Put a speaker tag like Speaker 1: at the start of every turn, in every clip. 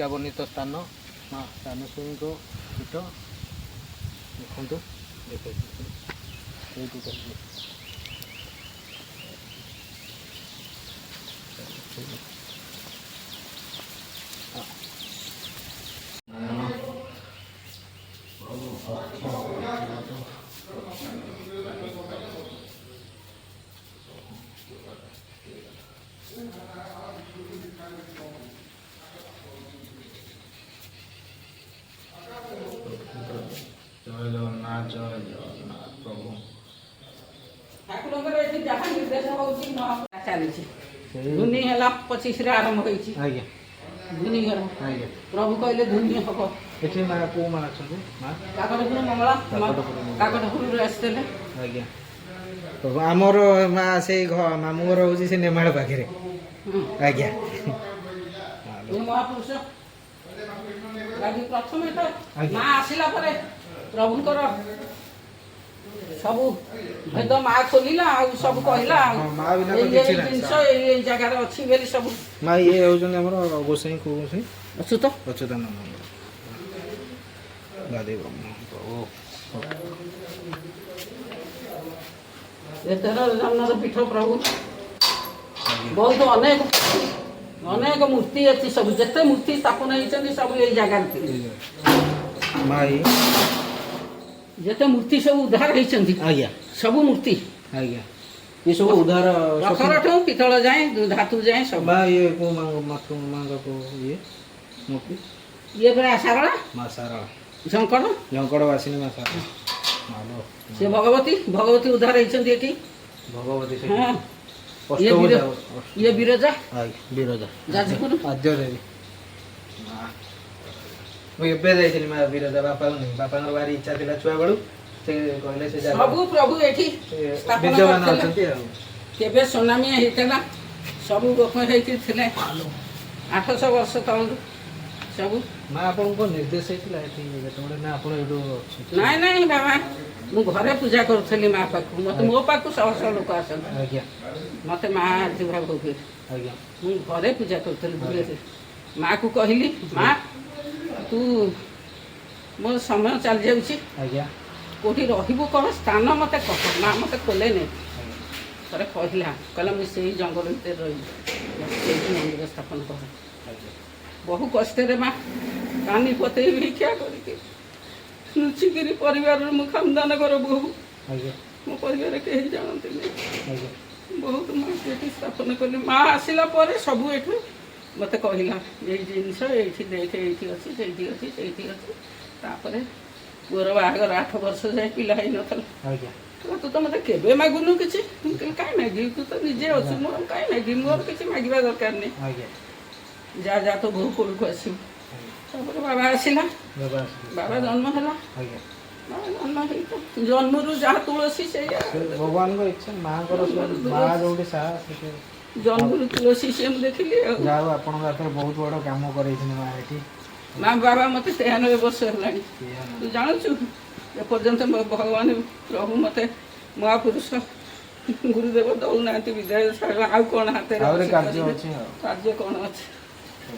Speaker 1: ଚିଲିକା ବର୍ଣ୍ଣିତ ସ୍ଥାନ ମା ଦାନେଶ୍ୱରୀଙ୍କ ପୀଠ। ଦେଖନ୍ତୁ, ଦେଖନ୍ତୁ ଏଇଠୁ କହିବି। ଜୟ ଜଗନ୍ନାଥ, ଜୟ ଜଗନ୍ନାଥ ପ୍ରଭୁ।
Speaker 2: ଠାକୁରଙ୍କର ଏଠି ଯାହା ନିର୍ଦ୍ଦେଶ ହଉଛି ଚାଲିଛି। ଧୁନି ହେଲା, 25ରେ ଆରମ୍ଭ ହେଇଛି। ଧୁନି ଘର। ପ୍ରଭୁ କହିଲେ ଧୁନି ହବ।
Speaker 1: ଏଠି ମା, କୋଉ ମା ଅଛନ୍ତି ମା?
Speaker 2: କାକଟପୁର ମଙ୍ଗଳା।
Speaker 1: କାକଟପୁର ମଙ୍ଗଳା।
Speaker 2: କାକଟପୁରରୁ ଆସିଥିଲେ।
Speaker 1: ଆଜ୍ଞା ପ୍ରଭୁ, ଆମର ମା ସେଇ ମାମୁଁ ଘର ହଉଛି ସେ ନେମାଳ ପାଖରେ। ଆଜ୍ଞା।
Speaker 2: ଏ ମହାପୁରୁଷ ଲାଗି ପ୍ରଥମେ ତ ମା ଆସିଲା ପରେ ପ୍ରଭୁଙ୍କର ସବୁ ଭେଦ ମା ଖୋଲିଲା ଆଉ ସବୁ କହିଲା ଆଉ
Speaker 1: ହଁ, ମା ବିନା ତ
Speaker 2: ଏଇ
Speaker 1: କିଛି
Speaker 2: ଏଇ
Speaker 1: ନାହିଁ।
Speaker 2: ଜିନିଷ ଏଇ ଏଇ ଜାଗାରେ ଅଛି ବୋଲି ସବୁ।
Speaker 1: ମା, ଇଏ ହେଉଛନ୍ତି ଆମର ଗୋସାଇଁ। କୋଉ ଗୋସାଇଁ?
Speaker 2: ଅଚ୍ୟୁତ।
Speaker 1: ଅଚ୍ୟୁତାନନ୍ଦ ଗାଦି ବ୍ରହ୍ମ ପ୍ରଭୁ।
Speaker 2: ଏ 13 ଜନ୍ମର ପୀଠ ପ୍ରଭୁ। ବହୁତ ଅନେକ ଅନେକ ମୂର୍ତ୍ତି ଅଛି ସବୁ। ଯେତେ ମୂର୍ତ୍ତି ସ୍ଥାପନ ହେଇଛନ୍ତି, ସବୁ ଏଇ ଜାଗାରେ ଥିଲେ।
Speaker 1: ମା ଇଏ
Speaker 2: ଯେତେ ମୂର୍ତ୍ତି ସବୁ ଉଦ୍ଧାର ହେଇଛନ୍ତି, ସବୁ ମୂର୍ତ୍ତି।
Speaker 1: ଆଜ୍ଞା, ଏ ସବୁ ଉଦ୍ଧାର।
Speaker 2: ପଥରଠୁ ପିତ୍ତଳ ଯାଏଁ, ଧାତୁ ଯାଏଁ ସବୁ।
Speaker 1: ମା, ଇଏ କୋଉ ମାଙ୍କ କୋଉ ଇଏ ମୂର୍ତ୍ତି?
Speaker 2: ଇଏ ପୁରା ଶାରଳା।
Speaker 1: ମା ଶାରଳା।
Speaker 2: ଝଙ୍କଡ଼।
Speaker 1: ଝଙ୍କଡ଼ ବାସିନୀ ମା ଶାରଳା ମାଲୋ।
Speaker 2: ସେ ଭଗବତୀ, ଭଗବତୀ ଉଦ୍ଧାର ହେଇଛନ୍ତି ଏଠି।
Speaker 1: ଭଗବତୀ।
Speaker 2: ହଁ, ଇଏ ଇଏ ବିରଜା।
Speaker 1: ଆଜ୍ଞା, ବିରଜା।
Speaker 2: ଯାଜପୁର।
Speaker 1: ଆଦ୍ୟ ଦେବୀ ମା। ମୁଁ ଏବେ ଯାଇଥିଲି ମା ବିରଜା ବାପାଙ୍କୁ ନେଇ। ବାପାଙ୍କର ଭାରି ଇଚ୍ଛା ଥିଲା ଛୁଆ ବେଳୁ, ସେ କହିଲେ ସେ ଜାଗା
Speaker 2: ସବୁ ପ୍ରଭୁ ଏଠି
Speaker 1: ସେ
Speaker 2: ସ୍ଥାପନ
Speaker 1: ବିଦ୍ୟମାନ
Speaker 2: କରିଥିଲେ।
Speaker 1: ଅଛନ୍ତି ଆଉ।
Speaker 2: କେବେ ସୁନାମି ହେଇଥିଲା, ସବୁ ଗୋପ ହେଇକି ଥିଲେ 800 ବର୍ଷ ତଳରୁ ସବୁ।
Speaker 1: ମା, ଆପଣଙ୍କ ନିର୍ଦ୍ଦେଶ ହେଇଥିଲା ଏଠି ଯେତେବେଳେ ନା ଆପଣ ଏଇଠୁ ଅଛନ୍ତି?
Speaker 2: ନାଇଁ ନାଇଁ ବାବା, ମୁଁ ଘରେ ପୂଜା କରୁଥିଲି ମା ପାଖକୁ। ମତେ ମୋ ପାଖକୁ ଶହ ଶହ ଲୋକ ଆସନ୍ତି। ମତେ ମା ଜୁହାର ହୁଏ। ମୁଁ ଘରେ ପୂଜା କରୁଥିଲି ଦୂରରେ। ମାକୁ କହିଲି, ମା, ତୁ ମୋ ସମୟ ଚାଲି ଯାଉଛି, କୋଉଠି ରହିବୁ କହ, ସ୍ଥାନ ମତେ କହ। ମା ମତେ ଖୋଲେନି। ଥରେ କହିଲା, କହିଲା ମୁଁ ସେଇ ଜଙ୍ଗଲ ଭିତରେ ରହିବି, ମତେ ସେଇଠି ମନ୍ଦିର ସ୍ଥାପନ କର। ବହୁ କଷ୍ଟରେ ମା କାନି ପତେଇ ଭିକ୍ଷା କରିକି ଲୁଚିକିରି ପରିବାରରୁ, ମୁଁ ଖାନଦାନ ଘର ବୋହୁ, ମୋ ପରିବାର କେହି ଜାଣନ୍ତିନି। ବହୁତ ମା ସେଠି ସ୍ଥାପନ କଲି। ମା ଆସିଲା ପରେ ସବୁ ଏଠୁ ମୋତେ କହିଲା, ଏଇ ଜିନିଷ ଏଇଠି ଦେଖେ, ଏଇଠି ଅଛି, ସେଇଠି ଅଛି, ସେଇଠି ଅଛି। ତାପରେ ପୁଅର ବାହାଘର 8 ବର୍ଷ ଯାଏ ପିଲା ହେଇନଥିଲା। କହିଲା, ତୁ ତ ମୋତେ କେବେ ମାଗୁନୁ କିଛି। ମୁଁ କହିଲି, କାଇଁ ମାଗିବି? ତୁ ତ ନିଜେ ଅଛୁ, ମୋର କାଇଁ ମାଗିବି? ମୋର କିଛି ମାଗିବା ଦରକାର ନାହିଁ। ଯା ଯା, ତୋ ବୋହୁ କୋଳକୁ ଆସିବୁ। ତାପରେ ବାବା ଆସିଲା।
Speaker 1: ବାବା ଆସିଲେ।
Speaker 2: ବାବା ଜନ୍ମ ହେଲା। ବାବା ଜନ୍ମ ହେଇ ତ ଜନ୍ମରୁ ଯାହା ତୁଳସୀ ସେଇଆ।
Speaker 1: ସେ ଭଗବାନଙ୍କ ଇଚ୍ଛା, ମାଙ୍କର ମା ଯୋଉଠି ସାହା ସେଠି।
Speaker 2: ଜନ୍ମରୁ ତୁଳସୀ ସିଏ ମୁଁ ଦେଖିଲି ଆଉ।
Speaker 1: ଯାହା ହଉ, ଆପଣଙ୍କ ହାତରେ ବହୁତ ବଡ଼ କାମ କରେଇଛନ୍ତି ମା ଏଠି।
Speaker 2: ମା ବାବା ମତେ 93 ବର୍ଷ ହେଲାଣି, ତୁ ଜାଣୁଛୁ? ଏପର୍ଯ୍ୟନ୍ତ ମୋ ଭଗବାନ ପ୍ରଭୁ ମତେ ମହାପୁରୁଷ ଗୁରୁଦେବ ଦଉନାହାନ୍ତି ବିଦାୟ। ଆଉ କ'ଣ ହାତରେ
Speaker 1: ଆହୁରି
Speaker 2: ଅଛି
Speaker 1: କାର୍ଯ୍ୟ
Speaker 2: କରିବେ?
Speaker 1: ଅଛି ଆଉ।
Speaker 2: କାର୍ଯ୍ୟ କ'ଣ ଅଛି?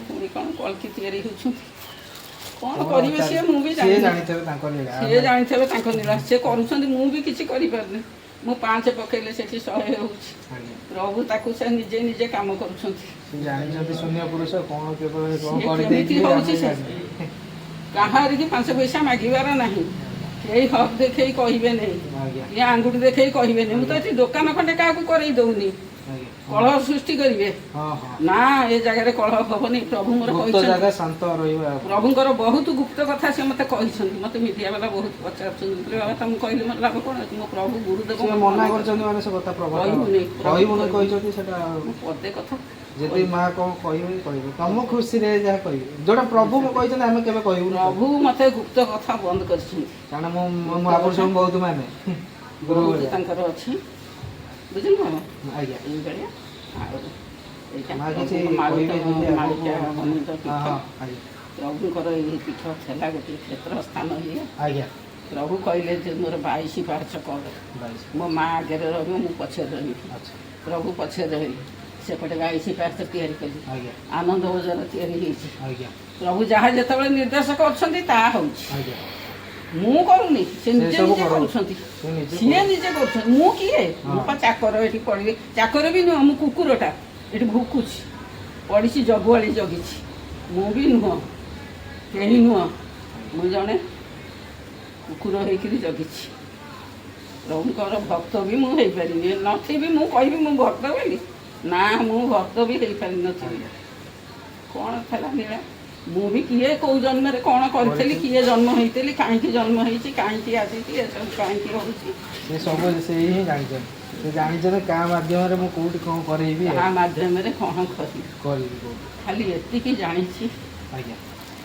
Speaker 2: ପୁଣି କ'ଣ କଳ୍କି ତିଆରି ହେଉଛନ୍ତି, କ'ଣ କରିବେ ସିଏ ମୁଁ ବି
Speaker 1: ସିଏ
Speaker 2: ଜାଣିନି।
Speaker 1: ଜାଣିଥିବେ ତାଙ୍କ ଲୀଳା।
Speaker 2: ସିଏ ଜାଣିଥିବେ ତାଙ୍କ ଲୀଳା, ସିଏ କରୁଛନ୍ତି। ମୁଁ ବି କିଛି କରିପାରୁନି। ମୁଁ 5 ପକେଇଲେ ସେଠି 100 ହେଉଛି। ପ୍ରଭୁ ତାକୁ ସେ ନିଜେ ନିଜେ କାମ କରୁଛନ୍ତି।
Speaker 1: ସେ ଜାଣିଛନ୍ତି, ଶୂନ୍ୟ ପୁରୁଷ କ'ଣ କେବେ କ'ଣ
Speaker 2: ସିଏ
Speaker 1: କରିଦେଇଛି।
Speaker 2: କେମିତି ହଉଛି
Speaker 1: ଆମେ ଜାଣିନୁ।
Speaker 2: କାହାରିକି 5 ପଇସା ମାଗିବାର ନାହିଁ। କେହି ହକ୍ ଦେଖେଇ କହିବେ ନାହିଁ, ଇଏ ଆଙ୍ଗୁଠି ଦେଖେଇ କହିବେନି। ମୁଁ ତ ଏଠି ଦୋକାନ ଖଣ୍ଡେ କାହାକୁ କରେଇ ଦଉନି। କଳହ ସୃଷ୍ଟି କରିବେ।
Speaker 1: ହଁ ହଁ
Speaker 2: ନା, ଏ ଜାଗାରେ କଳହ ହବନି। ପ୍ରଭୁ ମୋର
Speaker 1: ଗୁପ୍ତ
Speaker 2: କହିଛନ୍ତି।
Speaker 1: ଜାଗା ଶାନ୍ତ ରହିବ ଆଉ।
Speaker 2: ପ୍ରଭୁଙ୍କର ବହୁତ ଗୁପ୍ତ କଥା ସେ ମତେ କହିଛନ୍ତି। ମତେ ମିଡିଆ ବାଲା ବହୁତ ପଚାରୁଛନ୍ତି। ମୁଁ କହିଲି, ବାବା, ତମକୁ କହିଲି ମୋର ଲାଭ କଣ ଅଛି? ମୋ ପ୍ରଭୁ ଗୁରୁଦେବ
Speaker 1: ସେ
Speaker 2: ମତେ
Speaker 1: ମନା
Speaker 2: ମନା
Speaker 1: କରିଛନ୍ତି, ମାନେ ସେ କଥା ପ୍ରବଳ
Speaker 2: କହିବୁନି,
Speaker 1: କହିବୁନି
Speaker 2: କହିବୁନି।
Speaker 1: କହିଛନ୍ତି ସେଟା।
Speaker 2: ମୁଁ ପଦେ କଥା
Speaker 1: ଯଦି ମା କଣ କହିବେ କହିବେ, ତମ ଖୁସିରେ ଯାହା କହିବେ। ଯୋଉଟା ପ୍ରଭୁ କହିଛନ୍ତି ଆମେ କେବେ କହିବୁନି।
Speaker 2: ପ୍ରଭୁ ମତେ ଗୁପ୍ତ କଥା ବନ୍ଦ କରିଛନ୍ତି।
Speaker 1: କାରଣ ମୁଁ ମହାପୁରୁଷଙ୍କୁ ବହୁତ ମାନେ ଗୁରୁ
Speaker 2: ବହୁତ
Speaker 1: ଭଳିଆ।
Speaker 2: ତାଙ୍କର ଅଛି, ବୁଝିଲୁ ବାବା?
Speaker 1: ଆଜ୍ଞା।
Speaker 2: ଏଇଭଳିଆ ଆଉ ଏଇଟା
Speaker 1: ମା କିଛି
Speaker 2: ପ୍ରଭୁଙ୍କ
Speaker 1: କହିବେ ଯଦି ଆଗକୁ?
Speaker 2: ମାଳିକା ବର୍ଣ୍ଣିତ ପୀଠ।
Speaker 1: ହଁ ଆଜ୍ଞା
Speaker 2: ପ୍ରଭୁଙ୍କର ଏଇ ପୀଠ ଥିଲା ଗୋଟିଏ କ୍ଷେତ୍ର ସ୍ଥାନ ଇଏ। ପ୍ରଭୁ କହିଲେ ଯେ ମୋର 22 ପାହାଚ କର।
Speaker 1: 22।
Speaker 2: ମୋ ମା ଆଗରେ ରହିବ, ମୁଁ ପଛରେ ରହିବି। ପ୍ରଭୁ ପଛରେ ରହିଲେ। ସେପଟେ 22 ପାହାଚ ତିଆରି କଲି। ଆନନ୍ଦ ବଜାର ତିଆରି ହେଇଛି। ପ୍ରଭୁ ଯାହା ଯେତେବେଳେ ନିର୍ଦ୍ଦେଶ କରୁଛନ୍ତି ତାହା ହଉଛି। ମୁଁ କରୁନି, ସେ
Speaker 1: ସେ
Speaker 2: ନିଜେ
Speaker 1: ସବୁ
Speaker 2: ନିଜେ
Speaker 1: କରୁଛନ୍ତି।
Speaker 2: କରୁଛନ୍ତି।
Speaker 1: ସେ ନିଜେ
Speaker 2: ସିଏ ନିଜେ କରୁଛନ୍ତି। ମୁଁ କିଏ? ମୁଁ ପା ଚାକର ଏଠି ପଡ଼ିଲି। ଚାକର ବି ନୁହଁ, ମୁଁ କୁକୁରଟା ଏଠି ଭୁକୁଛି, ପଡ଼ିଛି, ଜଗୁଆଳି ଜଗିଛି। ମୁଁ ବି ନୁହଁ, କେହି ନୁହଁ, ମୁଁ ଜଣେ କୁକୁର ହେଇକିରି ଜଗିଛି। ପ୍ରଭୁଙ୍କର ଭକ୍ତ ବି ମୁଁ ହେଇପାରିନି ନଥିବି। ମୁଁ କହିବି ମୁଁ ଭକ୍ତ ବୋଲି ନା, ମୁଁ ଭକ୍ତ ବି ହେଇପାରିନଥିବି। କ'ଣ ଥିଲା ନୀଳା, ମୁଁ ବି କିଏ, କୋଉ ଜନ୍ମରେ କ'ଣ କରିଥିଲି, କିଏ ଜନ୍ମ ହେଇଥିଲି, କାହିଁକି ଜନ୍ମ ହେଇଛି, କାହିଁକି ଆସିଛି, ଏସବୁ କାହିଁକି ହଉଛି?
Speaker 1: ସେ ସବୁ ସେଇ ହିଁ ଜାଣିଛନ୍ତି। ସେ ଜାଣିଛନ୍ତି କାହା ମାଧ୍ୟମରେ ମୁଁ କୋଉଠି କ'ଣ କରେଇବି ଆଉ
Speaker 2: କାହା ମାଧ୍ୟମରେ କ'ଣ କରିବି।
Speaker 1: କରିବି କୋଉଠି।
Speaker 2: ଖାଲି ଏତିକି ଜାଣିଛି,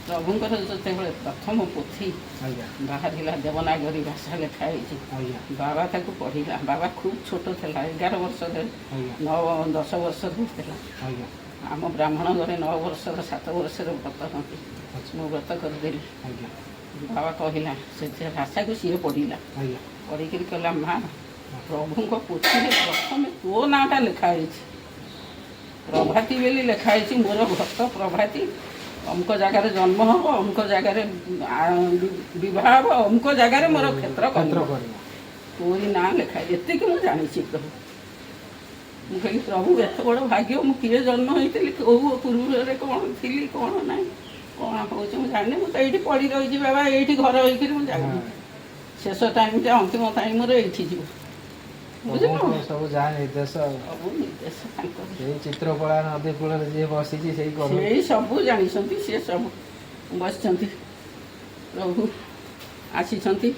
Speaker 2: ପ୍ରଭୁଙ୍କର ଯେତେବେଳେ ପ୍ରଥମ ପୋଥି ବାହାରିଲା, ଦେବନାଗରୀ ଭାଷା ଲେଖା ହେଇଛି, ବାବା ତାକୁ ପଢ଼ିଲା। ବାବା ଖୁବ୍ ଛୋଟ ଥିଲା, 11 ବର୍ଷରେ, 9-10 ବର୍ଷର ଥିଲା। ଆମ ବ୍ରାହ୍ମଣ ଘରେ 9 ବର୍ଷର, 7 ବର୍ଷର ବ୍ରତ ହୁଅନ୍ତି। ମୁଁ ବ୍ରତ କରିଦେଲି। ବାବା କହିଲା, ସେ ଭାଷାକୁ ସିଏ ପଢ଼ିଲା। ପଢ଼ିକିରି କହିଲା, ମା, ପ୍ରଭୁଙ୍କ ପୋଥିରେ ପ୍ରଥମେ ତୋ ନାଁଟା ଲେଖା ହେଇଛି, ପ୍ରଭାତୀ ବୋଲି ଲେଖା ହେଇଛି। ମୋର ଭକ୍ତ ପ୍ରଭାତୀ ଅମୁକ ଜାଗାରେ ଜନ୍ମ ହବ, ଅମୁକ ଜାଗାରେ ବିବାହ ହବ, ଅମୁକ ଜାଗାରେ ମୋର କ୍ଷେତ୍ର
Speaker 1: କ୍ଷେତ୍ର
Speaker 2: କରିବ।
Speaker 1: କରିବ।
Speaker 2: ତୋରି ନାଁ ଲେଖା। ଏତିକି ମୁଁ ଜାଣିଛି ପ୍ରଭୁ। ମୁଁ କହିଲି, ପ୍ରଭୁ, ଏତେ ବଡ଼ ଭାଗ୍ୟ, ମୁଁ କିଏ ଜନ୍ମ ହେଇଥିଲି, କୋଉ ପୂର୍ବରେ କ'ଣ ଥିଲି, କ'ଣ ନାହିଁ, କ'ଣ ହେଉଛି ମୁଁ ଜାଣିନି। ମୁଁ ତ ଏଇଠି ପଡ଼ି ରହିଛି ବାବା, ଏଇଠି ଘର ହେଇକିରି ମୁଁ ଜାଣିନି। ଶେଷ ଟାଇମ୍ଟା, ଅନ୍ତିମ ଟାଇମ୍ ମୋର ଏଇଠି ଯିବ, ବୁଝିଲୁ?
Speaker 1: ପ୍ରଭୁଙ୍କ ସବୁ ଯାହା ନିର୍ଦ୍ଦେଶ ଆଉ।
Speaker 2: ସବୁ ନିର୍ଦ୍ଦେଶ ତାଙ୍କର।
Speaker 1: ସେଇ ଚିତ୍ରକଳା ନଦୀ କୂଳରେ ଯିଏ ବସିଛି, ସେଇ କରୁ।
Speaker 2: ସେଇ ସବୁ ଜାଣିଛନ୍ତି, ସିଏ ସବୁ ବସିଛନ୍ତି। ପ୍ରଭୁ ଆସିଛନ୍ତି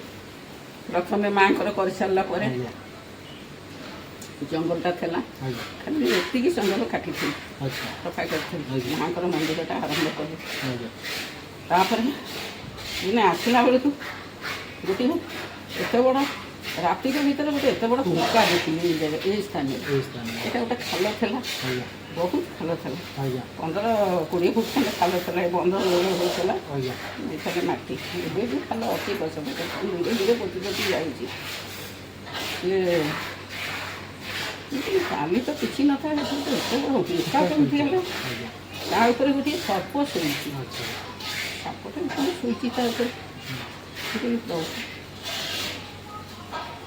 Speaker 2: ପ୍ରଥମେ ମାଆଙ୍କର କରିସାରିଲା ପରେ। ଜଙ୍ଗଲଟା ଥିଲା, ଖାଲି ଏତିକି ଜଙ୍ଗଲ କାଟିଥିଲି, ସଫା କରିଥିଲି, ମାଆଙ୍କର ମନ୍ଦିରଟା ଆରମ୍ଭ କଲି। ତାପରେ ଦିନେ ଆସିଲା ବେଳକୁ ଗୋଟିଏ ଏତେ ବଡ଼, ରାତିକ ଭିତରେ ଗୋଟେ ଏତେ ବଡ଼ ହୁଙ୍କା ଦେଖିଲି ଏଇ ଜାଗା, ଏଇ ସ୍ଥାନରେ।
Speaker 1: ଏଇ ସ୍ଥାନ।
Speaker 2: ଏଇଟା ଗୋଟେ ଖାଲ ଥିଲା, ବହୁତ ଖାଲ ଥିଲା। 15-20 ଫୁଟ ଖଣ୍ଡେ ଖାଲ ଥିଲା। ଏ ବନ୍ଧ ହେଉଥିଲା, ଏଠାରେ ମାଟି। ଏବେ ବି ଖାଲ ଅଛି ପଛପଟେ, ଧୀରେ ଧୀରେ ପୋତି ପୋତି ଯାଉଛି। ସିଏ ମୁଁ କହିଲି, କାଲି ତ କିଛି ନଥାଏ, ଏଠି ଗୋଟେ ଏତେ ବଡ଼ ହୁଙ୍କା କେମିତି ହେଲା? ତା ଉପରେ ଗୋଟିଏ ସର୍ପ ଶୋଇଛି। ସାପଟା କ'ଣ ଶୋଇଛି ତା ଉପରେ? ମୁଁ କହିଲି, ପ୍ରଭୁ,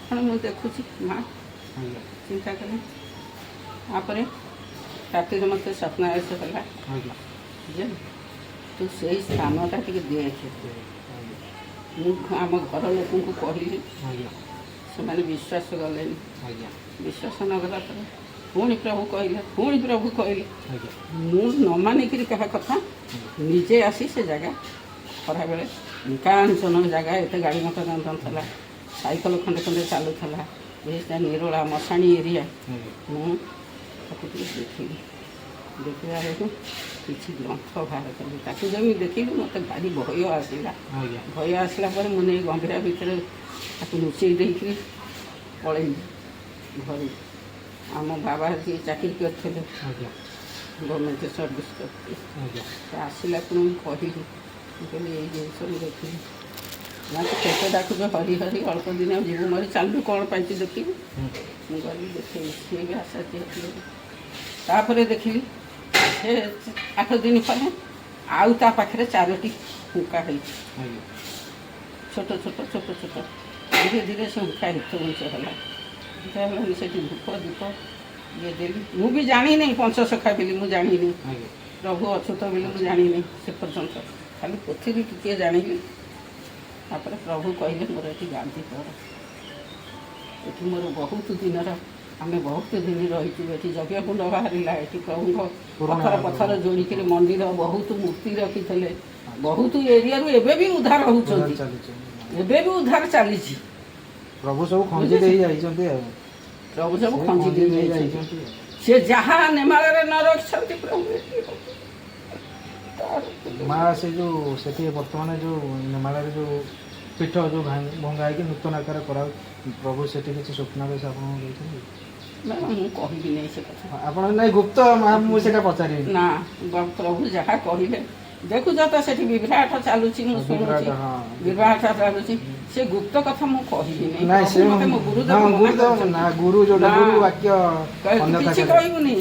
Speaker 2: କ'ଣ ମୁଁ ଦେଖୁଛି ମା? ଚିନ୍ତା କଲି। ତାପରେ ରାତିରେ ମୋତେ ସ୍ୱପ୍ନାଦେଶ ହେଲା ଯେ ତୁ ସେଇ ସ୍ଥାନଟା ଟିକେ ଦେଖେ। ମୁଁ ଆମ ଘର ଲୋକଙ୍କୁ କହିଲି, ସେମାନେ ବିଶ୍ୱାସ କଲେନି। ବିଶ୍ୱାସ ନ କଲା ପରେ ପୁଣି ପ୍ରଭୁ କହିଲେ, ପୁଣି ପ୍ରଭୁ କହିଲେ। ମୁଁ ନ ମାନିକିରି କାହା କଥା, ନିଜେ ଆସି ସେ ଜାଗା, ଖରାବେଳେ କାଞ୍ଚନ ଜାଗା, ଏତେ ଗାଡ଼ି ମଟର ନଥିଲା, ସାଇକେଲ ଖଣ୍ଡେ ଖଣ୍ଡେ ଚାଲୁଥିଲା, ବେଶ ନିରୋଳା ମଶାଣି ଏରିଆ। ମୁଁ ତାକୁ ଟିକେ ଦେଖିଲି। ଦେଖିଲା ବେଳକୁ କିଛି ଗ୍ରନ୍ଥ ବାହାର କଲି। ତାକୁ ଯେମିତି ଦେଖିଲି, ମୋତେ ଭାରି ଭୟ ଆସିଲା। ଭୟ ଆସିଲା ପରେ ମୁଁ ନେଇ ଗମ୍ଭୀରା ଭିତରେ ତାକୁ ଲୁଚେଇ ଦେଇକିରି ପଳେଇଲି ଘରୁ। ଆମ ବାବା ଯିଏ ଚାକିରି କରିଥିଲେ, ଗଭର୍ଣ୍ଣମେଣ୍ଟ ସର୍ଭିସ୍ କରିଥିଲେ, ସେ ଆସିଲା ପୁଣି। ମୁଁ କହିଲି, ମୁଁ କହିଲି, ଏଇ ଜିନିଷ ମୁଁ ଦେଖିଲି। ନା, ତୁ କେତେ ଡାକୁଛୁ ହରି ହରି, ଅଳ୍ପ ଦିନ ଆଉ ଯିବୁ ମରି, ଚାଲିଲୁ, କ'ଣ ପାଇଛୁ ଦେଖିବୁ। ମୁଁ ଗଲି, ଦେଖେଇଲି, ସିଏ ବି ଆଶା ଦିଅ। ତାପରେ ଦେଖିଲି ସେ 8 ଦିନ ପରେ ଆଉ ତା ପାଖରେ ଚାରୋଟି ହୁଙ୍କା ହେଇଛି, ଛୋଟ ଛୋଟ ଛୋଟ ଛୋଟ। ଧୀରେ ଧୀରେ ସେ ହୁଙ୍କା ଏତେ ଉଞ୍ଚ ହେଲା। ଉଞ୍ଚ ହେଲାନି, ସେଠି ଧୂପ ଦୀପ ଇଏ ଦେଲି। ମୁଁ ବି ଜାଣିନି ପଞ୍ଚସଖା ବୋଲି, ମୁଁ ଜାଣିନି ପ୍ରଭୁ ଅଛୁତ ବୋଲି, ମୁଁ ଜାଣିନି ସେ ପର୍ଯ୍ୟନ୍ତ। ଖାଲି ପୋଥିରୁ ଟିକିଏ ଜାଣିଲି। ତାପରେ ପ୍ରଭୁ କହିଲେ, ମୋର ଏଠି ଗାଦି କର। ଏଠି ମୋର ବହୁତ ଦିନର, ଆମେ ବହୁତ ଦିନ ରହିଛୁ ଏଠି। ଯଜ୍ଞକୁଣ୍ଡ ବାହାରିଲା ଏଠି ପ୍ରଭୁଙ୍କ।
Speaker 1: ପୁରୁଣା
Speaker 2: ପଥର ପଥର ଯୋଡ଼ିକିରି ମନ୍ଦିର, ବହୁତ ମୂର୍ତ୍ତି ରଖିଥିଲେ। ବହୁତ ଏରିଆରୁ ଏବେ ବି ଉଦ୍ଧାର ହେଉଛନ୍ତି।
Speaker 1: ଚାଲିଛି।
Speaker 2: ଏବେ ବି ଉଦ୍ଧାର ଚାଲିଛି।
Speaker 1: ପ୍ରଭୁ ସବୁ ଖଞ୍ଜି ଦେଇ ଯାଇଛନ୍ତି ଆଉ।
Speaker 2: ପ୍ରଭୁ ସବୁ
Speaker 1: ସେ
Speaker 2: ଖଞ୍ଜି ଦେଇ ଯାଇଛନ୍ତି।
Speaker 1: ଯାଇଛନ୍ତି।
Speaker 2: ସେ ଯାହା ନେମାଳରେ ନ ରଖିଛନ୍ତି, ପ୍ରଭୁ ଏଠି ତାର
Speaker 1: ମା, ସେ ଯୋଉ ସେଠି ବର୍ତ୍ତମାନ ଯୋଉ ନେମାଳରେ ଯୋଉ ପୀଠ ଯୋଉ ଭଙ୍ଗା ହେଇକି ନୂତନ ଆକାର କରା, ପ୍ରଭୁ ସେଠି କିଛି ସ୍ୱପ୍ନାଦେଶ ଆପଣଙ୍କୁ ଦେଇଛନ୍ତି?
Speaker 2: ନା, ମୁଁ କହିବି ନାହିଁ ସେ କଥା।
Speaker 1: ଆପଣ ନାଇଁ, ଗୁପ୍ତ ମା, ମୁଁ ସେଇଟା ପଚାରିବି।
Speaker 2: ନା, ପ୍ରଭୁ ଯାହା କହିଲେ, ଦେଖୁଛ ତ ସେଠି ବିଭ୍ରାଟ ଚାଲୁଛି, ମୁଁ ଶୁଣୁଛି।
Speaker 1: ବିଭ୍ରାଟ, ହଁ।
Speaker 2: ବିଭ୍ରାଟ ଚାଲୁଛି। ସେ ଗୁପ୍ତ କଥା ମୁଁ କହିବି ନାହିଁ।
Speaker 1: ନାଇଁ, ସେ
Speaker 2: ପ୍ରଭୁ ମତେ ମୋ ଗୁରୁଦେବ
Speaker 1: ହଁ
Speaker 2: ମନା
Speaker 1: ଗୁରୁଦେବ
Speaker 2: କରିଛନ୍ତି।
Speaker 1: ନା, ଗୁରୁ ଯୋଉଟା
Speaker 2: ନା।
Speaker 1: ଗୁରୁ ବାକ୍ୟ ଅନ୍ୟଥା
Speaker 2: କିଛି
Speaker 1: କରିବେ।
Speaker 2: କହିବୁନି,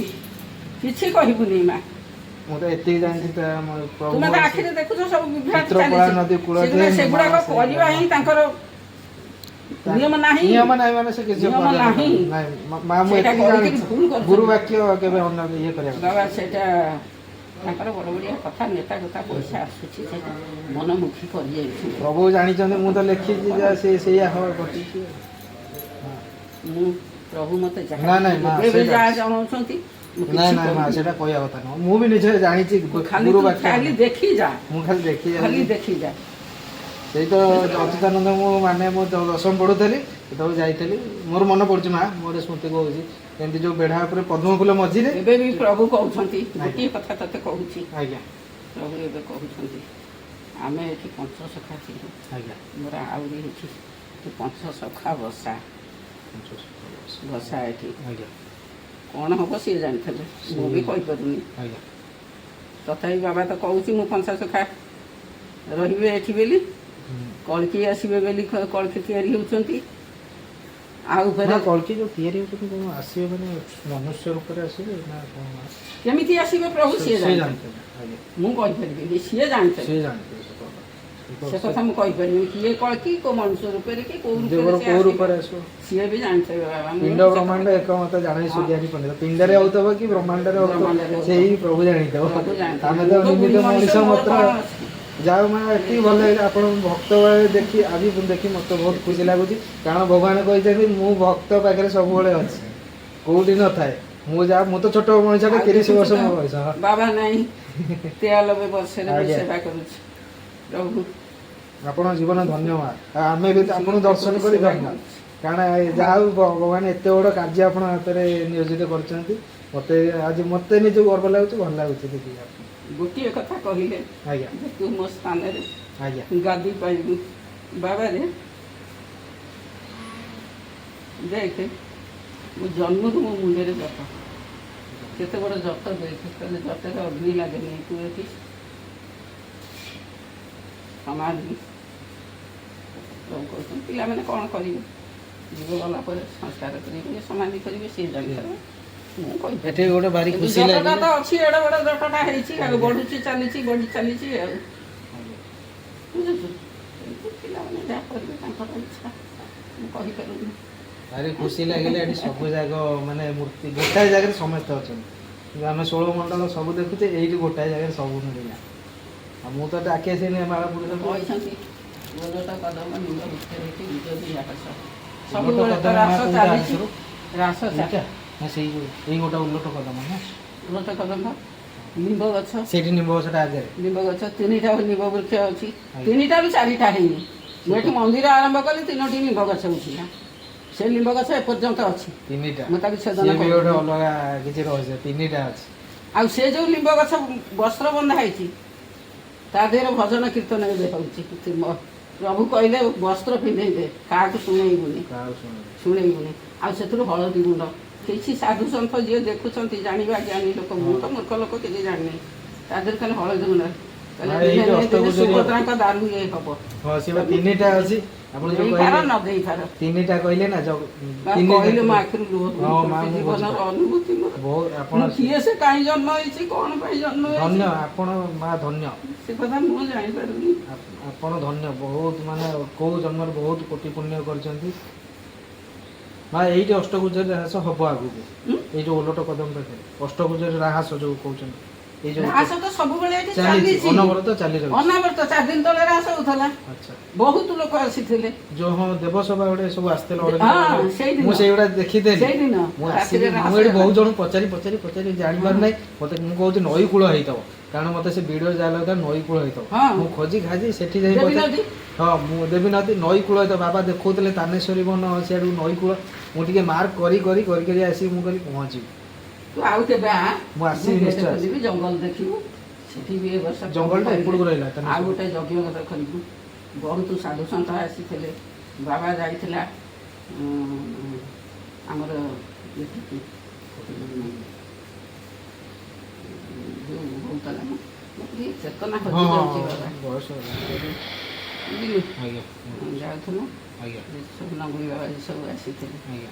Speaker 2: କିଛି କହିବୁନି ମା।
Speaker 1: ମୁଁ ତ ଏତିକି ଜାଣିଛି ତ ଆମ ପ୍ରଭୁ
Speaker 2: ତୁମେ ତ ଆଖିରେ ଦେଖୁଛ ସବୁ ବିଭ୍ରାଟ
Speaker 1: ଚିତ୍ରକଳା ନଦୀ
Speaker 2: ଚାଲିଛି।
Speaker 1: କୂଳରେ
Speaker 2: ସେଗୁଡ଼ା ସେଗୁଡ଼ାକ
Speaker 1: ନିର୍ମାଣ
Speaker 2: କରିବା ହିଁ ତାଙ୍କର ନିୟମ ନାହିଁ।
Speaker 1: ନିୟମ ନାହିଁ, ମାନେ ସେ କିଛି
Speaker 2: ନିୟମ
Speaker 1: କରିବା
Speaker 2: ନାହିଁ।
Speaker 1: ନାହିଁ ମା, ମୁଁ
Speaker 2: ସେଇଟା
Speaker 1: ଏତିକି
Speaker 2: କରିକିରି
Speaker 1: ଜାଣିଛି।
Speaker 2: ଭୁଲ କରୁଛନ୍ତି।
Speaker 1: ଗୁରୁ ବାକ୍ୟ କେବେ ଅନ୍ୟ ଇଏ କରିବା କଥା।
Speaker 2: ବାବା, ସେଇଟା ତାଙ୍କର ବଡ଼ ବଡ଼ିଆ କଥା, ନେତା କଥା, ପଇସା ଆସୁଛି, ସେଇଟା ମନମୁଖୀ କରିଯାଉଛି।
Speaker 1: ପ୍ରଭୁ ଜାଣିଛନ୍ତି, ମୁଁ ତ ଲେଖିଛି ଯା ସେ ସେଇଆ ହବ ଘଟିଛି।
Speaker 2: ମୁଁ ପ୍ରଭୁ ମତେ ଯାହା
Speaker 1: ନା, ନାଇଁ, ମା,
Speaker 2: ଏବେ ବି
Speaker 1: ସେଇଟା-
Speaker 2: ଯାହା ଜଣାଉଛନ୍ତି, ମୁଁ
Speaker 1: ନାଇଁ
Speaker 2: କିଛି
Speaker 1: ନାଇଁ ମା,
Speaker 2: କରୁନି।
Speaker 1: ସେଇଟା କହିବା କଥା ନୁହଁ। ମୁଁ ବି ନିଜେ ଜାଣିଛି
Speaker 2: ଖାଲି
Speaker 1: ଗୁରୁ
Speaker 2: ତୁ
Speaker 1: ବାକ୍ୟ।
Speaker 2: ଖାଲି ଦେଖି ଯା।
Speaker 1: ମୁଁ ଖାଲି ଦେଖି
Speaker 2: ଖାଲି
Speaker 1: ଯାଉଛି।
Speaker 2: ଦେଖି ଯା।
Speaker 1: ସେଇ ତ ଅଚ୍ୟୁତାନନ୍ଦ, ମୁଁ ମାନେ ମୁଁ ଦଶମ ପଢୁଥିଲି ସେତେବେଳେ ଯାଇଥିଲି। ମୋର ମନେ ପଡୁଛି ମା, ମୋର ସ୍ମୃତି କହୁଛି, ଏମିତି ଯୋଉ ବେଢା ଉପରେ ପଦ୍ମ ଫୁଲ ମଝିରେ।
Speaker 2: ଏବେ ବି ପ୍ରଭୁ କହୁଛନ୍ତି, ଗୋଟିଏ କଥା ତତେ କହୁଛି।
Speaker 1: ଆଜ୍ଞା।
Speaker 2: ପ୍ରଭୁ ଏବେ କହୁଛନ୍ତି, ଆମେ ଏଠି ପଞ୍ଚସଖା ଥିଲୁ।
Speaker 1: ଆଜ୍ଞା।
Speaker 2: ମୋର ଆହୁରି ଏଠି ତୁ ପଞ୍ଚସଖା ବସା ବସା ଏଠି।
Speaker 1: ଆଜ୍ଞା।
Speaker 2: କ'ଣ ହବ ସିଏ ଜାଣିଥିଲେ, ମୁଁ ବି କହିପାରୁନି।
Speaker 1: ଆଜ୍ଞା।
Speaker 2: ତଥାପି ବାବା ତ କହୁଛି ମୁଁ ପଞ୍ଚସଖା ରହିବେ ଏଠି ବୋଲି, କଳକି ଆସିବେ ବୋଲି, କଳକି ତିଆରି ହେଉଛନ୍ତି ଆଉ
Speaker 1: ନା
Speaker 2: ଫେରେ।
Speaker 1: କଳ୍କୀ ଯୋଉ ତିଆରି ହେଉଛନ୍ତି, କଣ ଆସିବେ, ମାନେ ମନୁଷ୍ୟ ରୂପରେ ଆସିବେ ନା କଣ?
Speaker 2: କେମିତି ଆସିବେ ପ୍ରଭୁ ସିଏ
Speaker 1: ସେ
Speaker 2: ଜାଣିଛନ୍ତି।
Speaker 1: ଜାଣିଥିବେ, ଆଜ୍ଞା।
Speaker 2: ମୁଁ କହିପାରିବିନି, ସିଏ ଜାଣିଛନ୍ତି।
Speaker 1: ସେ ଜାଣିଥିବେ ସେ କଥା।
Speaker 2: ସେ କଥା ମୁଁ କହିପାରିବିନି, କିଏ କଳକି, କୋଉ ମନୁଷ୍ୟ ରୂପରେ କି କୋଉ ରୂପରେ
Speaker 1: ଦେବର
Speaker 2: ସେ
Speaker 1: କୋଉ
Speaker 2: ଆସିବେ।
Speaker 1: ରୂପରେ ଆସିବ।
Speaker 2: ସିଏ ବି ଜାଣିଥିବେ ବାବା, ମୁଁ
Speaker 1: ପିଣ୍ଡ
Speaker 2: ସେ
Speaker 1: ବ୍ରହ୍ମାଣ୍ଡ
Speaker 2: କଥା
Speaker 1: ଏକ ମତ ଜାଣେ
Speaker 2: ହଁ।
Speaker 1: ସୁଜ୍ଞାନୀ ପଣ୍ଡିତ। ପିଣ୍ଡରେ ହଉଥିବ କି ବ୍ରହ୍ମାଣ୍ଡରେ ହଉଥିବ,
Speaker 2: ବ୍ରହ୍ମାଣ୍ଡରେ ହଉଥିବ।
Speaker 1: ସେଇ ପ୍ରଭୁ ଜାଣିଥିବ।
Speaker 2: ପ୍ରଭୁ ଜାଣିଥିବେ।
Speaker 1: ଆମେ ତ
Speaker 2: ମୁଁ ତ
Speaker 1: ନିମିତ୍ତ
Speaker 2: ବୁଢୀ
Speaker 1: ମଣିଷ
Speaker 2: ମୋର
Speaker 1: ମାତ୍ର।
Speaker 2: କଣ ଅଛି?
Speaker 1: ଯାଉ ମା, ଏତିକି ଭଲ ଲାଗିଲା। ଆପଣ ଭକ୍ତ ଭାବେ ଦେଖି, ଆଜି ଦେଖି ମତେ ବହୁତ ଖୁସି ଲାଗୁଛି, କାରଣ ଭଗବାନ କହିଛନ୍ତି ମୁଁ ଭକ୍ତ ପାଖରେ ସବୁବେଳେ ଅଛି, କୋଉଠି ନଥାଏ। ମୁଁ ଯା, ମୁଁ ତ ଛୋଟ ମଣିଷଟେ,
Speaker 2: ଆଉ
Speaker 1: 30
Speaker 2: ଦେଖୁଛୁ
Speaker 1: ବର୍ଷ
Speaker 2: ତ,
Speaker 1: ମୋ ବୟସ।
Speaker 2: ବାବା ନାହିଁ, 93 ବର୍ଷରେ ମୁଁ
Speaker 1: ଆଜ୍ଞା।
Speaker 2: ସେବା କରୁଛି ପ୍ରଭୁ।
Speaker 1: ଆପଣଙ୍କ ଜୀବନ ଧନ୍ୟ ମା, ଆଉ ଆମେ ବି ଆପଣଙ୍କୁ ଦର୍ଶନ କରି
Speaker 2: ସେବା
Speaker 1: ଧନ୍ୟ।
Speaker 2: କରୁଛି।
Speaker 1: କାରଣ ଏ ଯାହା ହଉ ଭଗବାନ ଏତେ ବଡ଼ କାର୍ଯ୍ୟ ଆପଣଙ୍କ ହାତରେ ନିୟୋଜିତ କରିଛନ୍ତି। ମତେ ଆଜି ମତେ ନିଜକୁ ଗର୍ବ ଲାଗୁଛି, ଭଲ ଲାଗୁଛି ଦେଖିକି ଆପଣ।
Speaker 2: ଗୋଟିଏ କଥା କହିଲେ
Speaker 1: ଆଜ୍ଞା।
Speaker 2: ଯେ ତୁ ମୋ ସ୍ଥାନରେ
Speaker 1: ଆଜ୍ଞା।
Speaker 2: ଗାଦି ପାଇବୁ। ବାବାରେ, ଦେଖେ, ମୁଁ ଜନ୍ମରୁ ମୋ ମୁଣ୍ଡରେ ଜଟ, କେତେ ବଡ଼ ଜଟ ଦେଖେ। କହିଲେ ଜଟରେ ଅଗ୍ନି ଲାଗେନି, ତୁ ଏଠି ସମାଧି। ପ୍ରଭୁ କହୁଛନ୍ତି ପିଲାମାନେ କ'ଣ କରିବେ, ଜୀବ ଗଲା ପରେ ସଂସ୍କାର କରିବେ, ସମାଧି କରିବେ, ସିଏ ଜାଣିପାରିବେ, ମୁଁ କହିପାରିବି।
Speaker 1: ଏଠି ଗୋଟେ ଭାରି
Speaker 2: କିନ୍ତୁ
Speaker 1: ଖୁସି
Speaker 2: ଜଟଟା
Speaker 1: ଲାଗିଲା।
Speaker 2: ତ ଅଛି, ଏଡ଼େ ବଡ଼ ଜଟଟା ହେଇଛି ଆଉ ବଢୁଛି, ଚାଲିଛି, ବଢି ଚାଲିଛି ଆଉ, ବୁଝୁଛୁ? କିନ୍ତୁ ପିଲାମାନେ ଯାହା କରିବେ ତାଙ୍କର ଇଚ୍ଛା, ମୁଁ କହିପାରୁନି।
Speaker 1: ଭାରି ଖୁସି ଲାଗିଲା। ଏଠି ସବୁ ଜାଗ ମାନେ ମୂର୍ତ୍ତି ଗୋଟାଏ ଜାଗାରେ ସମସ୍ତେ ଅଛନ୍ତି। କିନ୍ତୁ ଆମେ 16 ମଣ୍ଡଳ ସବୁ ଦେଖୁଛେ, ଏଇଠି ଗୋଟାଏ ଜାଗାରେ ସବୁ ମିଳିଲା। ଆଉ ମୁଁ ତ ଡାକି ଆସିନି ମାଳ ପୁରୁଷ।
Speaker 2: କହିଛନ୍ତି ଓଲଟ କଦମ ନିମ୍ବ ବୃକ୍ଷରେ ହେଇକି ବିଜୟ ରାସ
Speaker 1: ଓଲଟ
Speaker 2: ସବୁବେଳେ ତ
Speaker 1: କଦମ
Speaker 2: ରାସ
Speaker 1: ମା କୋଉଟା?
Speaker 2: ଚାଲିଛି।
Speaker 1: ଆଣିଥିଲୁ?
Speaker 2: ରାସ
Speaker 1: ଏଇଟା ନା ସେଇ ଯୋଉ ଏଇ ଗୋଟେ ଓଲଟ କଦମ ନା?
Speaker 2: ଓଲଟ କଦମ ନିମ୍ବ ଗଛ।
Speaker 1: ସେଇଠି ନିମ୍ବ ଗଛଟା ଆଗରେ।
Speaker 2: ନିମ୍ବ ଗଛ ତିନିଟା ନିମ୍ବ ବୃକ୍ଷ ଅଛି।
Speaker 1: ଆଜ୍ଞା।
Speaker 2: ତିନିଟାରୁ ଚାରିଟା ହେଇନି। ମୁଁ ଏଠି ମନ୍ଦିର ଆରମ୍ଭ କଲି, ତିନୋଟି ନିମ୍ବ ଗଛ ଉଠିଲା। ସେ ନିମ୍ବ ଗଛ ଏପର୍ଯ୍ୟନ୍ତ ଅଛି।
Speaker 1: ତିନିଟା।
Speaker 2: ମୁଁ ତାକୁ ଛେଦନ
Speaker 1: ସିଏ ବି ଗୋଟେ
Speaker 2: କରୁନି।
Speaker 1: ଅଲଗା କିଛି ରହସ୍ୟ, ତିନିଟା ଅଛି।
Speaker 2: ଆଉ ସେ ଯୋଉ ନିମ୍ବ ଗଛ ବସ୍ତ୍ର ବନ୍ଧା ହେଇଛି, ତା ଦେହରେ ଭଜନ କୀର୍ତ୍ତନ ଏବେ ହଉଛି। ପ୍ରଭୁ କହିଲେ ବସ୍ତ୍ର ପିନ୍ଧେଇ ଦେ, କାହାକୁ ଶୁଣେଇବୁନି।
Speaker 1: କାହାକୁ ଶୁଣିବି?
Speaker 2: ଶୁଣେଇବୁନି। ଆଉ ସେଥିରୁ ହଳଦୀ ଗୁଣ୍ଡ କିଛି ସାଧୁ ସନ୍ଥ ଯିଏ ଦେଖୁଛନ୍ତି, ଜାଣିବା ଜ୍ଞାନୀ ଲୋକ, ମୁଁ ତ ମୂର୍ଖ ଲୋକ, କିଛି ଜାଣିନି, ତା ଦେହରେ ଖାଲି ହଳଦୀ ଗୁଣ୍ଡ କହିଲେ
Speaker 1: ହଁ, ଏଇ
Speaker 2: ଦିନେ
Speaker 1: ଯୋଉ
Speaker 2: ଦିନେ
Speaker 1: ଅଷ୍ଟଭୁଜରେ-
Speaker 2: ସୁଭଦ୍ରାଙ୍କ ଦାରୁ ଇଏ ହବ।
Speaker 1: ହଁ, ସେ ବା ତିନିଟା ଅଛି, ଆପଣ ଯୋଉ
Speaker 2: ଦେଇପାର
Speaker 1: କହିଲେ
Speaker 2: ନ ଦେଇପାର।
Speaker 1: ତିନିଟା କହିଲେ ନା
Speaker 2: ମା,
Speaker 1: ତିନି
Speaker 2: କହିଲେ ମୋ ଆଖିରୁ ଲୁହ
Speaker 1: ହଁ, ମା,
Speaker 2: ଝରୁଛି,
Speaker 1: ମୁଁ
Speaker 2: ଜୀବନର
Speaker 1: ବୁଝିପାରିଲି।
Speaker 2: ଅନୁଭୂତି ମୋର।
Speaker 1: ବହୁତ ଆପଣ
Speaker 2: ମୁଁ କିଏ, ସେ କାହିଁ ଜନ୍ମ ହେଇଛି, କଣ ପାଇଁ ଜନ୍ମ
Speaker 1: ଧନ୍ୟ
Speaker 2: ହେଇଛି,
Speaker 1: ଆପଣ ମା, ଧନ୍ୟ।
Speaker 2: ସେ କଥା ମୁଁ ଜାଣିପାରୁନି।
Speaker 1: ଆପଣ ଧନ୍ୟ ବହୁତ, ମାନେ କୋଉ ଜନ୍ମରେ ବହୁତ କୋଟି ପୁଣ୍ୟ କରିଛନ୍ତି ମା। ଏଇଠି ଅଷ୍ଟଗୁଜରେ ରାହାସ ହବ ଆଗକୁ?
Speaker 2: ହୁଁ?
Speaker 1: ଏଇ ଯୋଉ ଓଲଟ କଦମ ପାଖରେ ଅଷ୍ଟଗୁଜରେ ରାହାସ ଯୋଉ କହୁଛନ୍ତି, ଏଇ ଯୋଉ
Speaker 2: ରାସ ତ ସବୁବେଳେ ଏଠି
Speaker 1: ଚାଲିଛି।
Speaker 2: ଚାଲିଛି।
Speaker 1: ଅନବରତ ଚାଲି ରହିଛି।
Speaker 2: ଅନାବରତ। 4 ଦିନ ତଳେ ରାସ ହଉଥିଲା।
Speaker 1: ଆଚ୍ଛା।
Speaker 2: ବହୁତ ଲୋକ ଆସିଥିଲେ।
Speaker 1: ଯୋଉ ହଁ, ଦେବସଭା ଗୋଟେ ସବୁ ଆସିଥିଲେ
Speaker 2: ହଁ,
Speaker 1: ଅରବିନ୍ଦ।
Speaker 2: ସେଇଦିନ।
Speaker 1: ମୁଁ ସେଇଗୁଡ଼ା ଦେଖିଥିଲି।
Speaker 2: ସେଇଦିନ
Speaker 1: ମୁଁ
Speaker 2: ରାତିରେ
Speaker 1: ଆସିଲି,
Speaker 2: ରାସ
Speaker 1: ମୁଁ ଏଠି
Speaker 2: ହେଲା।
Speaker 1: ବହୁତ ଜଣ ପଚାରି ପଚାରି ପଚାରି ଜାଣିପାରୁ ନାହିଁ। ମତେ ମୁଁ କହୁଛି ନଈ କୂଳ ହେଇଥିବ, କାରଣ ମତେ ସେ ଭିଡିଓ ଯାହା ଲାଗୁଥିଲା ନଈ କୂଳ ହେଇଥିବ।
Speaker 2: ହଁ।
Speaker 1: ମୁଁ ଖୋଜି ଖାଜି ସେଠି ଯାଇ
Speaker 2: ଦେବୀ
Speaker 1: ପଚାରି
Speaker 2: ନଦୀ।
Speaker 1: ହଁ, ମୁଁ ଦେବୀ ନଦୀ ନଈ କୂଳ ହେଇଥିବ। ବାବା ଦେଖଉଥିଲେ ତାନେଶ୍ୱରୀ ବନ, ସିଆଡୁ ନଈ କୂଳ। ମୁଁ ଟିକେ ମାର୍କ କରି କରି କରି କରି ଆସିକି ମୁଁ କହିଲି ପହଞ୍ଚିବି।
Speaker 2: ତୁ ଆଉ କେବେ ଆ।
Speaker 1: ମୁଁ ଆସିବି,
Speaker 2: ଗେଟ
Speaker 1: ନିଶ୍ଚୟ।
Speaker 2: ଖୋଲିବି, ଜଙ୍ଗଲ ଦେଖିବୁ। ସେଠି ବି ଏ ବର୍ଷ
Speaker 1: ଜଙ୍ଗଲଟା ଏପଟକୁ ରହିଲା,
Speaker 2: ଆଉ
Speaker 1: ତାନେଶ୍ୱରୀ।
Speaker 2: ଗୋଟେ ଯଜ୍ଞ କଥା କରିବୁ। ବହୁତ ସାଧୁ ସନ୍ଥ ଆସିଥିଲେ। ବାବା ଯାଇଥିଲା ଆମର ଏଠିକି, ଯୋଉ ହଉଥିଲା, ମୋର ଟିକେ ଚେତନା
Speaker 1: ହଁ
Speaker 2: ହଜି ଯାଉଛି ବାବା।
Speaker 1: ବୟସ ହେଲାଣି।
Speaker 2: ବୁଝିଲୁ?
Speaker 1: ଆଜ୍ଞା।
Speaker 2: ଯାଉଥିଲା।
Speaker 1: ଆଜ୍ଞା।
Speaker 2: ସବୁ ନବୀ ବାବା ସବୁ ଆସିଥିଲେ।
Speaker 1: ଆଜ୍ଞା।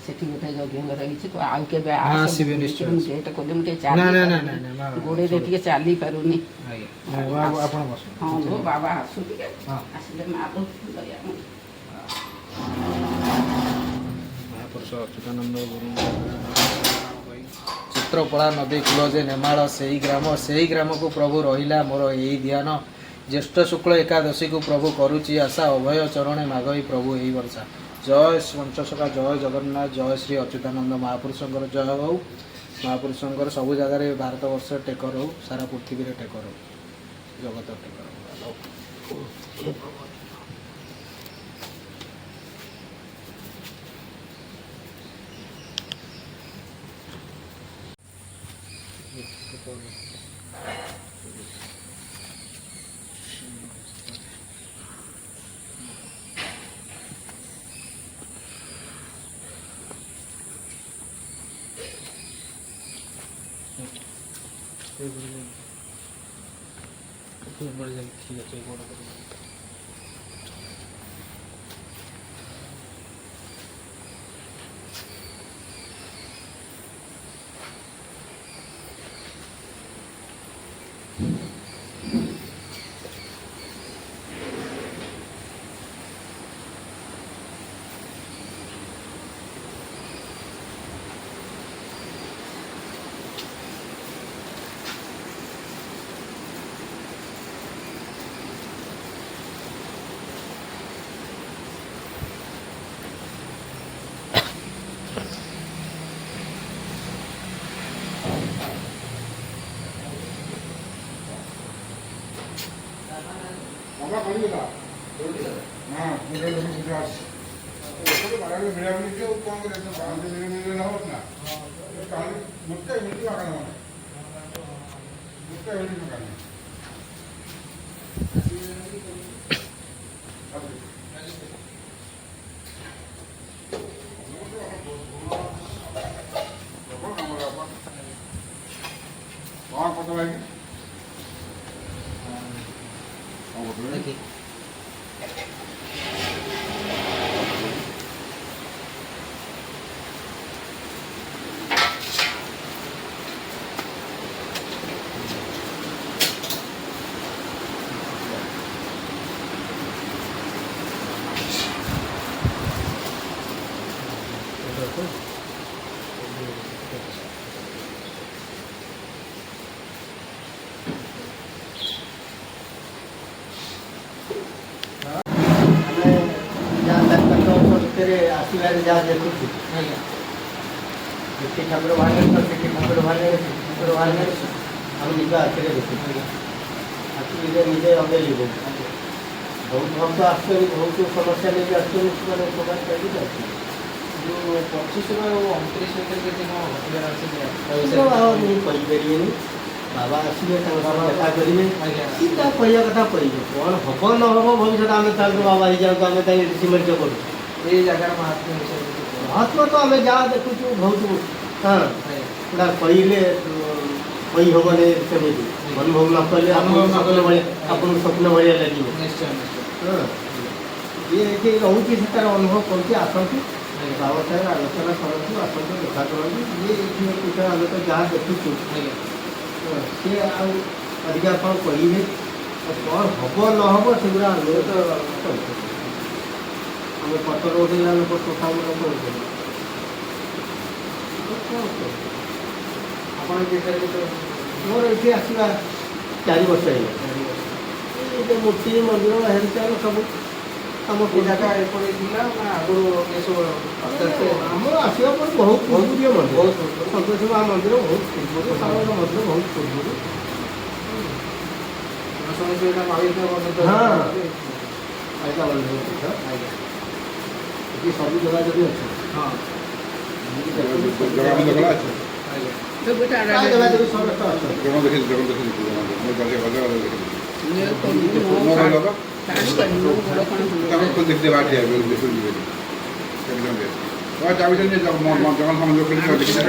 Speaker 2: ସେଠି ଗୋଟେ ଯଜ୍ଞ ଘର ହେଇଛି। ତୁ ଆଉ କେବେ
Speaker 1: ହଁ,
Speaker 2: ଆସ।
Speaker 1: ଆସିବି, ନିଶ୍ଚୟ।
Speaker 2: ମୁଁ ଡେଟ୍ କଲି, ମୁଁ ଟିକେ
Speaker 1: ନା,
Speaker 2: ଚାଲି
Speaker 1: ନା, ନା,
Speaker 2: ପାରୁନି।
Speaker 1: ନା, ନା, ମା,
Speaker 2: ଗୋଡ଼ରେ ଟିକେ ଚାଲି ପାରୁନି।
Speaker 1: ଆଜ୍ଞା ମା, ଆପଣ ବସନ୍ତୁ।
Speaker 2: ହଁ ଲୋ ବାବା, ଆସୁ ଟିକେ।
Speaker 1: ହଁ।
Speaker 2: ଆସିଲେ ମା ଲୋ ଦୟା।
Speaker 1: ମହାପୁରୁଷ ଅଚ୍ୟୁତାନନ୍ଦ ଗୁରୁଙ୍କ ଚିତ୍ରକଳା ନଦୀ କୂଳ ଯେ ନେମାଳ ସେଇ ଗ୍ରାମ, ସେଇ ଗ୍ରାମକୁ ପ୍ରଭୁ ରହିଲା ମୋର ଏଇ ଧ୍ୟାନ। ଜ୍ୟେଷ୍ଠ ଶୁକ୍ଳ ଏକାଦଶୀକୁ ପ୍ରଭୁ କରୁଛି ଆଶା, ଅଭୟ ଚରଣେ ମାଗଇ ପ୍ରଭୁ ଏଇ ବର୍ଷା। ଜୟ ପଞ୍ଚସଖା, ଜୟ ଜଗନ୍ନାଥ, ଜୟ ଶ୍ରୀ ଅଚ୍ୟୁତାନନ୍ଦ ମହାପୁରୁଷଙ୍କର ଜୟ ହଉ। ମହାପୁରୁଷଙ୍କର ସବୁ ଜାଗାରେ ଭାରତବର୍ଷ ଟେକ ରହୁ, ସାରା ପୃଥିବୀରେ ଟେକ ରହୁ, ଜଗତ ଟେକ ରହୁ। ঠিক আছে।
Speaker 3: ବାବା କହିଲେ ନା, ମୁଁ ସେଠି ଅଛି। ବାଗାରେ ମିଳାମିଳି ଆଉ କ'ଣ କରିବା? ମିଳିମିଳି ନ ହବ ନା। କାଲି ଗୋଟେ ମିନିଟ୍ ମାଗଣା, ମାନେ ଗୋଟେ ମିନିଟ୍ ମାଗଣା। କ'ଣ କଥା ଭାଇ, କ'ଣ କରୁଥିଲେ?
Speaker 1: ଦେଖି।
Speaker 4: ଆମେ ଯାହା 4-5 ବର୍ଷ ଭିତରେ ଆସିବାରେ ଯାହା ଦେଖୁଛୁ, ଏଠି ଠାକୁର ବାହାରିଲେଣି ତ ସେଠି ଠାକୁର ବାହାରିଲେଣି, ସେଠି ଠାକୁର ବାହାରିଲେଣି। ଆମେ ନିଜ ଆଖିରେ ଦେଖୁଛୁ, ଆଖି ନିଜେ ନିଜେ ଅଙ୍ଗେ ଲିଭଉଛୁ। ବହୁତ ଭକ୍ତ ଆସୁଛନ୍ତି, ବହୁତ ସମସ୍ୟା ନେଇକି ଆସୁଛନ୍ତି, ସେମାନେ ଉପକାର ପାଇକି ଯାଉଛନ୍ତି।
Speaker 1: ଯୋଉ 25ରୁ ଆଉ 29 ଭିତରେ କିଛି କ'ଣ ଘଟିବାର ଅଛି କି?
Speaker 4: କିନ୍ତୁ ଆଉ ମୁଁ କହିପାରିବିନି। ବାବା ଆସିବେ, ତାଙ୍କ ସହ ଦେଖା କରିବେ। ସିଏ ଯାହା କହିବା କଥା କହିବେ। କ'ଣ ହବ ନ ହବ ଭବିଷ୍ୟତ, ଆମେ ତାହେଲେ ବାବା ହେଇଯାଆନ୍ତୁ, ଆମେ କାହିଁ ଋଷି କରୁଛୁ?
Speaker 1: ଏଇ ଜାଗାର ମହାତ୍ମ୍ୟ ବିଷୟରେ କିଛି କୁହନ୍ତୁ।
Speaker 4: ମହାତ୍ମା ତ ଆମେ ଯାହା ଦେଖୁଛୁ ବହୁତ, ହଁ, ପୁରା କହିଲେ କହି ହବନି ସେମିତି। ଅନୁଭବ ନ କଲେ ଆପଣଙ୍କୁ
Speaker 1: ଅନୁଭବ ନ
Speaker 4: ସ୍ୱପ୍ନ
Speaker 1: କଲେ
Speaker 4: ଭଳିଆ, ଆପଣଙ୍କୁ ସ୍ୱପ୍ନ ଭଳିଆ ଲାଗିବ।
Speaker 1: ନିଶ୍ଚୟ ନିଶ୍ଚୟ।
Speaker 4: ହଁ, ଯିଏ ଏଠି ରହୁଛି ସେ ତାର ଅନୁଭବ କରୁଛି। ଆସନ୍ତୁ, ବାବା ସାହେବ ଆଲୋଚନା କରନ୍ତୁ, ଆସନ୍ତୁ, ଦେଖା କରନ୍ତୁ। ଯିଏ ଏଠି ପୂଜା, ଆମେ ତ ଯାହା ଦେଖୁଛୁ, ହଁ, ସିଏ ଆଉ ଅଧିକା କ'ଣ କହିବେ ଆଉ କ'ଣ ହବ ନ ହବ ସେଗୁଡ଼ା ଆମେ ତ କହିପାରିବୁ। ଆମେ ପତର ଉଠେଇଲା ଲୋକ, କଥା ଆମର କ'ଣ କରିବୁ? କ'ଣ କରିବୁ?
Speaker 1: ଆପଣ ଏ ବିଷୟରେ କେତେ?
Speaker 4: ମୋର ଏଠି ଆସିବା 4 ବର୍ଷ ହେଇଗଲା।
Speaker 1: 4 ବର୍ଷ।
Speaker 4: ଏଇ ଯେ ମୂର୍ତ୍ତି, ମନ୍ଦିର, ହେଲଚାଲ ସବୁ କାମ।
Speaker 1: ଏ ଜାଗା ଏପଟେ ଥିଲା ନା ଆଗରୁ ଏସବୁ ଆସ୍ତେ ଆସ୍ତେ?
Speaker 4: ଆମର ଆସିବା ପରେ ବହୁତ ପୂର୍ବରୁ ମନ୍ଦିର।
Speaker 1: ବହୁତ ପୂର୍ବରୁ।
Speaker 4: ସନ୍ତୋଷୀ ମା ମନ୍ଦିର ବହୁତ ପୂର୍ବରୁ, ଶାରଳା ମନ୍ଦିର ବହୁତ ପୂର୍ବରୁ।
Speaker 1: ମୁଁ ଶୁଣିଛି ଏଇଟା ମାଳିକା ବର୍ଣ୍ଣିତ।
Speaker 4: ହଁ। ମାଳିକା ବର୍ଣ୍ଣିତ ପୀଠ। ଏଠି ସବୁ ଯୋଗାଯୋଗ ଅଛି।
Speaker 3: ଜଗନ୍ନାଥ ଖୋଲା ଅଛି?
Speaker 1: ଆଜ୍ଞା।
Speaker 2: ତ ଗୋଟେ
Speaker 4: ପ୍ରାୟ ଯୋଗାଯୋଗ ସମସ୍ତେ ଅଛନ୍ତି।
Speaker 3: ଜଗନ୍ନାଥ ଦେଖିଛି, ଜଗନ୍ନାଥ ଦେଖିଛି, ଜଗନ୍ନାଥ ମୁଁ ଗଲେ ଗଲେ ଗଲେ ଦେଖିଛି। ମୋ କହିଲ ତ ତାକୁ ଖୋଲି ଦେଖିଦେବା, ବାହାରି ଦେଖିଯିବେ। ଚାବି ଜଗନ୍ନାଥ ମନ୍ଦିର ଖୋଲି ଦେଖିଦେବେ।